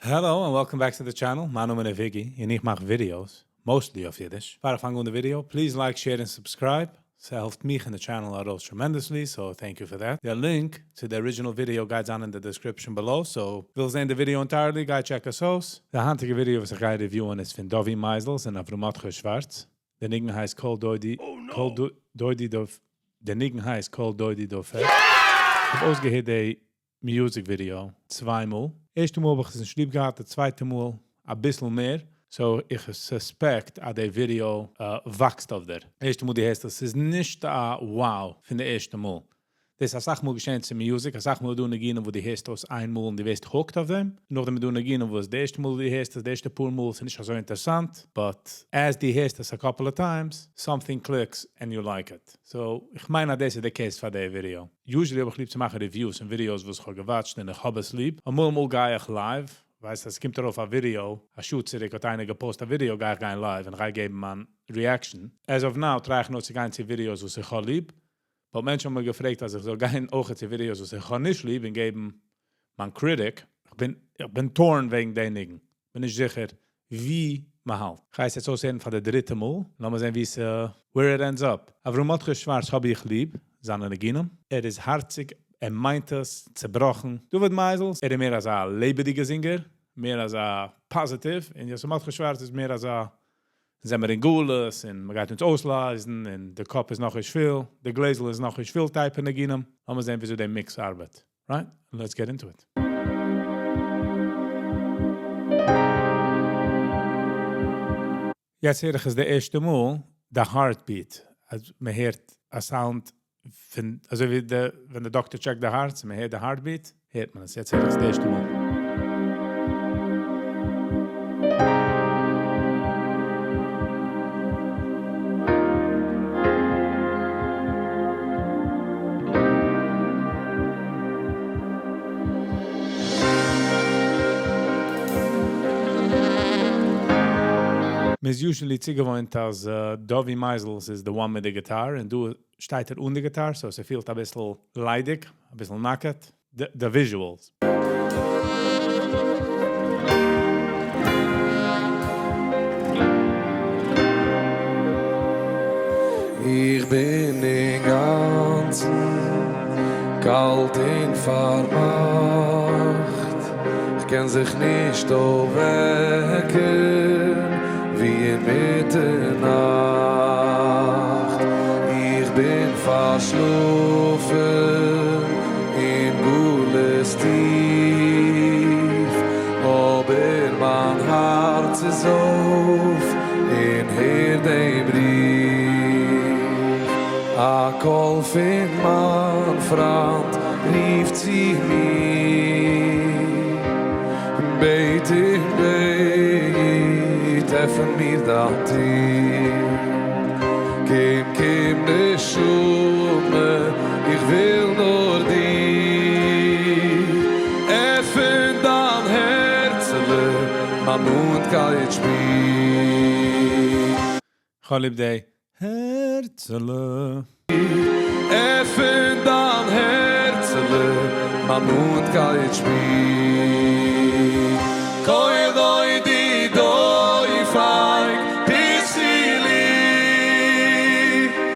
Hello and welcome back to the channel, מיין נאמען איז Viggy און איך מאך videos, mostly אויף אידיש. פאר איך פאנג אן די video, please like, share און subscribe, ס'העלפט מיך און די channel ארויס tremendously, so thank you for that. די link צו די original video גייט זיין אין די description below, so ווילסט זען די video entirely, גיי check עס אויס. די היינטיגע video וואס איך גיי review ען איז פון דובי מייזעלס און אברהם מרדכי שווארץ. די ניגון הייסט קול דודי, קול דודי דוב, די ניגון הייסט קול דודי דופק. איך האב אויסגעהערט די music video צוויי מאל. ערשטע מאל האב איך עס נישט ליב געהאט, די צווייטע מאל אביסל מער, so איך suspect אז די ווידיאו וואקסט אויף דיר. ערשטע מאל דו הערסט עס, ס'איז נישט א wow פון די ערשטע מאל. דאס איז אסאך מאל געשען צו music, אסאך מאל איז דא ניגונים וואס דו הערסט אויס איין מאל און דו ווערסט hooked אויף דעם, נאכדעם איז דא ניגונים וואס די ערשטע מאל דו הערסט עס, די ערשטע פאר מאל, ס'איז נישט אזוי אינטערסאנט, but as דו הערסט עס א couple of times, something clicks and you like it. So, איך מיין אז דאס איז די case פאר די video. Usually האב איך ליב צו מאכן reviews פון videos וואס איך האב גע watch ט און איך האב עס ליב. אמאל אמאל גיי איך live, ווייסט אז ס'קומט ארויף א ווידיאו, א שעה צוריק האט איינער גע post א ווידיאו גיי איך גיין live און איך גיי געבן מיין reaction. As of now try איך נאר צו גיין צו videos וואס איך האב ליב, but מענטשן האבן מיר געפרעגט אז איך זאל גיין אויך צו videos וואס איך האב נישט ליב און געבן מיין critique. איך בין torn וועגן די ניגון, בין נישט זיכער ווי מ'האלט. כ'גיי עס יעצט אויסהערן פאר די דריטע מאל, לאמיר זען ווי ס' where it ends up. אברהם מרדכי שווארץ האב איך ליב, זיינע ניגונים. ער איז הארציג, ער מיינט עס, צעבראכן. דוד מייזעלס, ער איז מער אזא לעבעדיגע זינגער, מער אזא positive, און יוסף מרדכי שווארץ איז מער אזא זעמער אין גלות און מ'גייט אונז אויסלייזן און די קאפ איז נאכנישט פול, די גלעזל איז נאכנישט פול type ניגונים. לאמיר זען וויאזוי די mix ארבעט. Right? Let's get into it. יעצט הער איך עס די ערשטע מאל, די heartbeat, אז מען הערט א sound פון, אזוי ווי די, ווען די דאקטער check ט די הארץ און מען הערט די heartbeat, הערט מען עס, יעצט הער איך עס די ערשטע מאל. מ'איז usually צוגעוואוינט אז דובי מייזעלס איז די one מיט די גיטאר, און דא שטייט ער אן די גיטאר, so ס'פילט אביסל ליידיג, אביסל נאקעט, די visuals. איך בין אינגאנצן קאלט און פארמאכט, כ'קען זיך נישט אויפוועקן ווי אינמיטן נאכט, איך בין פארשלאפן אין גלות טיף, אבער מיין הארץ איז אויף און הער דעם רוף, א קול פון מיין פריינט רופט צו מיר, בעט און בעט, עפן מיר דיין טיר, קום קום נשמה, איך וויל נאר דיר, עפן דיין הערצעלע, מיין נאנטקייט שפיר. כ'האב ליב די הערצעלע. עפן דיין הערצעלע, מיין נאנטקייט שפיר. קול דודי דופק פתחי לי.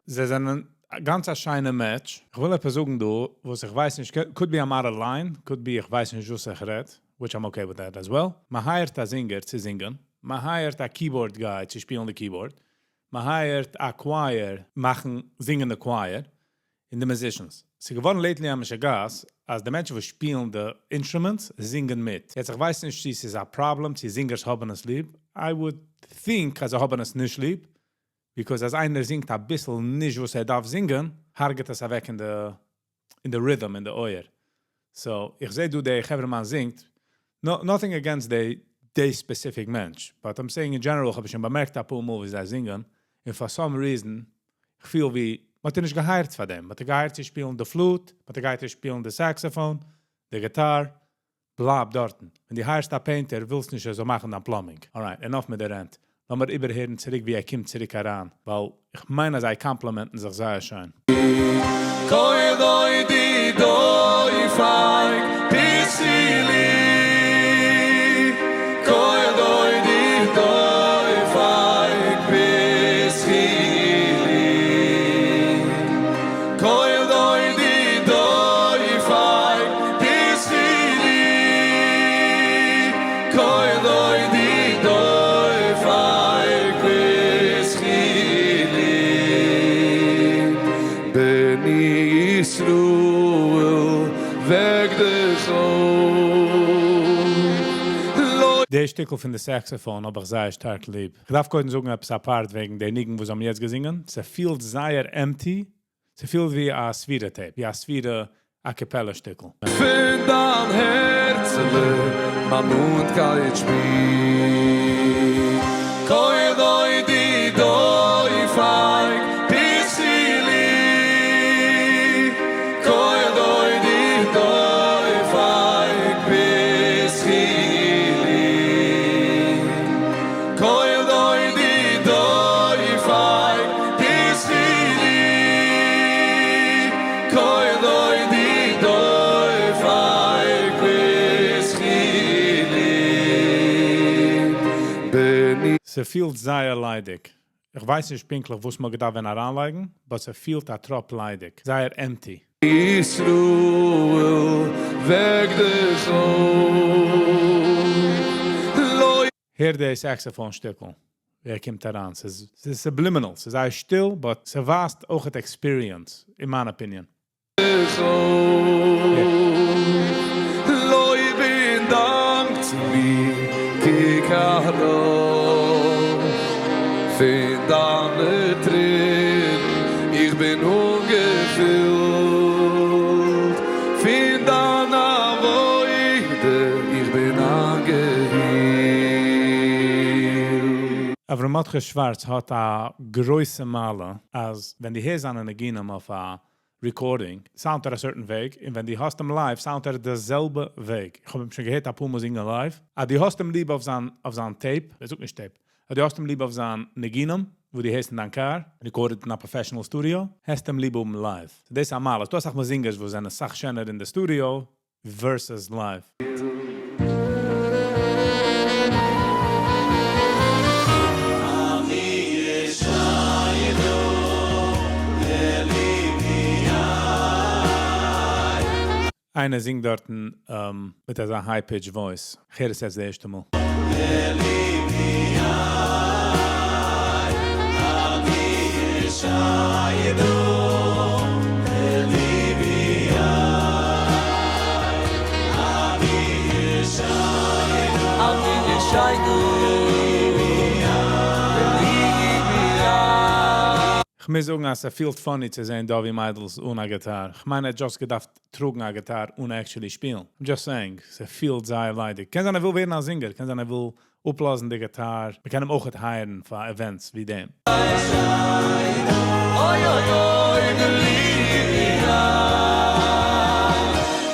זיי זענען גאנץ א שיינע match. איך וויל עפעס זאגן דא וואס איך ווייס נישט, could be I'm out of line, could be איך ווייס נישט וואס איך רעד, which I'm okay with that as well. מען hire ט א זינגער צו זינגען, מען hire ט א keyboard guy צו שפילן די keyboard, מען hire ט א choir מאכן זינגען די choir, און די musicians. ס'איז געווארן lately א משוגעת אז די מענטשן וואס שפילן די instruments זינגען מיט. יעצט איך ווייס נישט צו ס'איז א פראבלעם צו זינגערס האבן עס ליב, I would think אז זיי האבן עס נישט ליב, because אז איינער זינגט אביסל נישט וואס ער דארף זינגען, הרג'ט עס אוועק אין די אין די rhythm אין די אויער. So איך זעה דא די חברה'מאן זינגט, nothing against די די specific מענטש, but I'm saying in general, איך האב שוין באמערקט אפאר מאל ווי זיי זינגען, און for some reason, איך פיל ווי, מ'האט איר נישט גע hire ט פאר דעם, מ'האט איר גע hire ט צו שפילן די flute, מ'האט איר גע hire ט צו שפילן די saxophone, די גיטאר, בלייב דארטן. ווען דו hire סט א painter ווילסט נישט ער זאל מאכן דיין plumbing. Alright, enough מיט די rant. לאמיר איבערהערן צוריק ווי ער קומט צוריק אריין, ווייל איך מיין אז זיי complement ן זיך זייער שיין. קול דודי דופק פתחי לי. קול דודי דופק פתחי לי בני ישראל וועק דיך אויף לא דער שטיקל פון די saxophone האב איך זייער שטארק ליב. איך דארף קודם זאגן עפעס א part וועגן דער ניגון, וואס האבן יעצט געזינגען. ס'פילט זייער empty. ס'פילט ווי א סוויטע tape, ווי א סוויטע a cappella שטיקל. פון דיין הערצעלע מיין נאנטקייט שפיר קול דודי דופק פתחי לי קול דודי דופק פתחי לי קול דודי דופק פתחי לי קול דודי דופק פתחי לי בני ס'פילט זייער ליידיג. איך ווייס נישט פונקטליך, וואס מען דארף ווען אריינלייגן, but ס'פילט א טראפ ליידיג. זייער empty. ישראל וועק דיך אויף לא הער די saxophone שטיקל. ווי ער קומט אריין. ס'איז subliminal. ס'איז זייער שטיל, but ס'ווייזט אויך experience, in my opinion. לויב און דאנק צו מיר, קוק אראפ פון דיינע טריט, איך בין אנגעפילט פון דיין עבודה, איך בין איינגעהילט. אברהם מרדכי שווארץ האט א גרויסע מעלה, אז ווען דו הערסט זיינע ניגונים אויף א recording, sound ער א certain וועג, און ווען דו הערסט אים live, sound ער דער זעלבע וועג. איך האב אים שוין געהערט א פאר מאל זינגען live. אז דו האסט אים ליב אויף זיין tape, ער זאגט נישט tape, אז דו האסט אים ליב אויף זיין ניגונים, וואו דו הערסט אין דיין car, recorded אין א professional studio, וועסט אים ליב האבן live. So דאס איז א מעלה. דו האסט אויך מאל singers, וואס זענען א סאך שענער אין די studio versus live. אני ישיינו לליבי. איינער זינגט דארט מיט אזא high-pitch voice. איך הער עס יעצט דאס ערשטע מאל. לליבי אני ישיינו לליבי אני ישיינו אני ישיינו לליבי. איך מוז זאגן, אז ס'פילט funny צו זען Dovi Meidels אן א גיטאר. איך מיין, ער האט just געדארפט טראגן א גיטאר אן actually שפילן. I'm just saying, ס'פילט זייער ליידיג. קען זיין, ער וויל ווערן א singer, קען זיין, ער וויל אפלאזן די גיטאר. מיר קענען אים אויך hire'ן פאר events ווי דעם. אוי אוי אוי לליבי.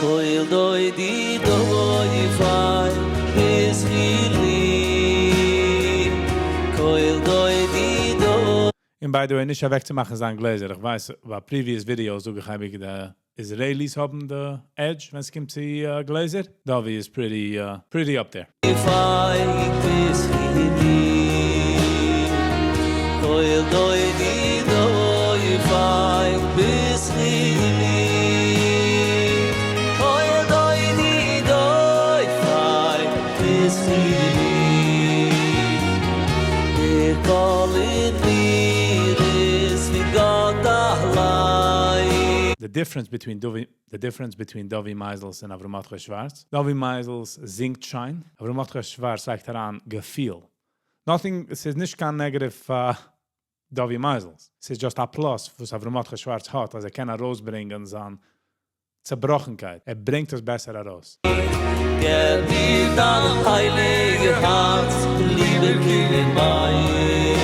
קול דודי דופק פתחי לי קול דודי דו און by the way, נישט אוועקצומאכן זיין גלעזער. איך ווייס, ביי previous videos זאג איך אייביג, די Israelis האבן the edge, ווען עס קומט צו גלעזער. Dovi is pretty up there. דופק פתחי לי קול דודי דופק פתחי לי קול דודי דופק פתחי לי דער קול אין מיר איז ווי גאט אליין. The difference between Dovi Meisels and Avram Mordechai Schwartz. Dovi Meisels זינגט שיין, Avram Mordechai Schwartz לייגט אריין געפיל. Nothing, עס איז נישט קיין negative Dovi Meisels. עס איז just a plus, וואס Avram Mordechai Schwartz האט, אז ער קען ארויסברענגען זיין צעבראכנקייט. ער ברענגט עס בעסער ארויס. געב מיר דיין הייליגע הארץ, ליבער קינד מיין.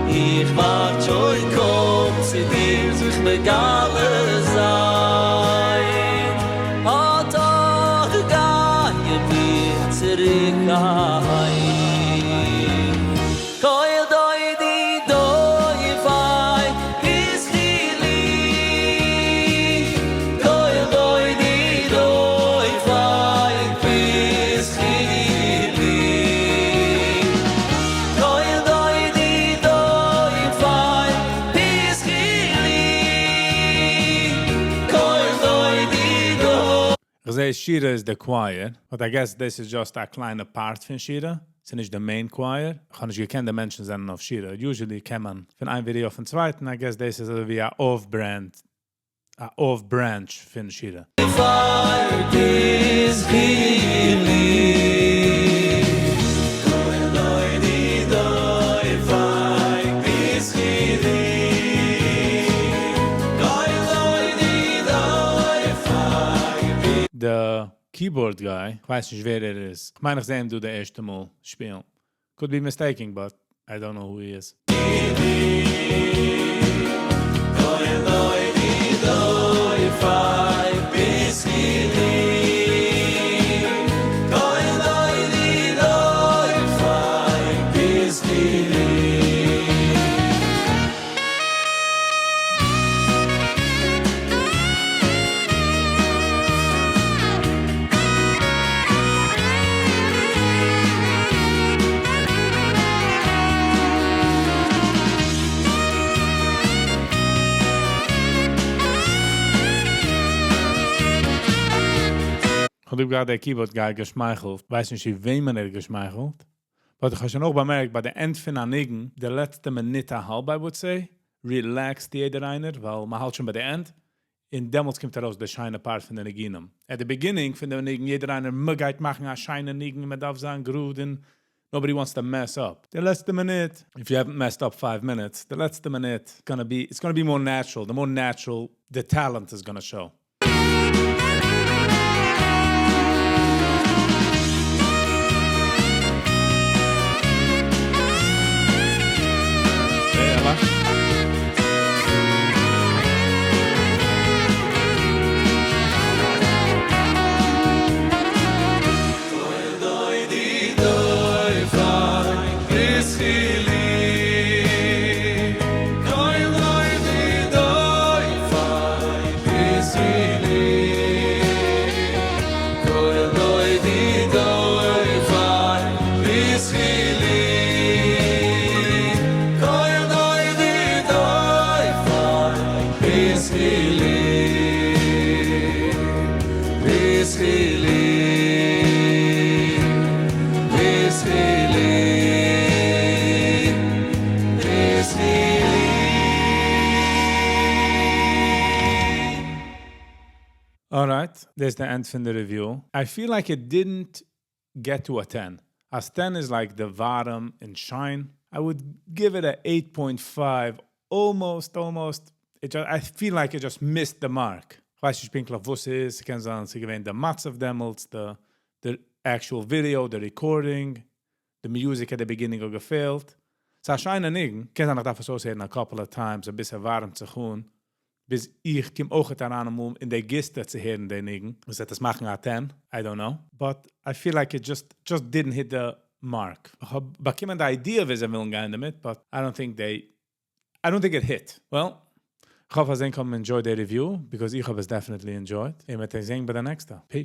איך ווארט שוין, קום צו דיר, זיך מגלה זיין. אט אט גיי מיר צוריק אהיים. קול דודי דופק פתחי לי. קול דודי דופק פתחי לי. קול דודי דופק פתחי לי. קול דודי דו איך זע, שירה איז the choir, but I guess this is just א קליינע part פון שירה. ס'איז נישט the main choir. איך האב נישט געקענט די מענטשן זענען אויף שירה. Usually קען מען פון איין video אויפן צווייטן. I guess this is אזוי ווי א off-brand, א off-branch פון שירה. פאר פתחי לי קול דודי דופק פתחי לי קול דודי דופק The keyboard guy, איך ווייס נישט ווער ער איז. איך מיין, איך זע אים דא די ערשטע מאל שפילן. Could be mistaken, but I don't know who he is. קול דודי דופק פתחי לי קול דודי דופק פתחי לי. איך האב גראדע דער keyboard guy געשמייכלט. ווייס נישט, ווי וועמען ער געשמייכלט. But איך האב שוין אויך באמערקט, ביי די end פון א ניגון, די לעצטע מינוט א האלב, I would say, relaxed יעדער איינער, ווייל מען האלט שוין ביי די end. און דעמאלטס קומט ארויס די שיינע part פון די ניגונים. At the beginning פון די ניגון, יעדער איינער, מען גייט מאכן א שיינע ניגון, מען דארף זיין גראד און nobody wants to mess up. די לעצטע מינוט, if you haven't messed up 5 minutes, the לעצטע מינוט, it's gonna be more natural. The more natural the talent is gonna show. Hey, Ella. דודי דופק פתחי לי קול דודי דופק פתחי לי קול דודי דופק פתחי לי קול דודי דופק פתחי לי פתחי לי פתחי לי פתחי לי. Alright, that's the end פון the review. I feel like it didn't get to a 10. As 10 is like the ווארעם and שיין, I would give it a 8.5. Almost, almost. I feel like it just missed the mark. איך ווייס נישט פונקטליך וואס ס'איז. ס'קען זיין, ס'איז געווען די מצב דעמאלטס, the actual video, the recording, the music at the beginning האט געפעלט. ס'איז א שיינע ניגון. קען זיין, איך דארף עס אויסהערן a couple of times, א ביסל ווארעם זיך אן, ביז איך קום אויך אריין אמאל אין די גיסטע צו הערן די ניגון. וואס וועט עס מאכן א 10? I don't know. But I feel like it just didn't hit the mark. איך האב באקומען די idea, ווי זיי ווילן גיין דערמיט, but I don't think it hit. Well, איך האף, אז ענק האבן enjoyed the review, because איך האב עס definitely enjoyed. און מיר זעען ביי די נעקסטע. Peace.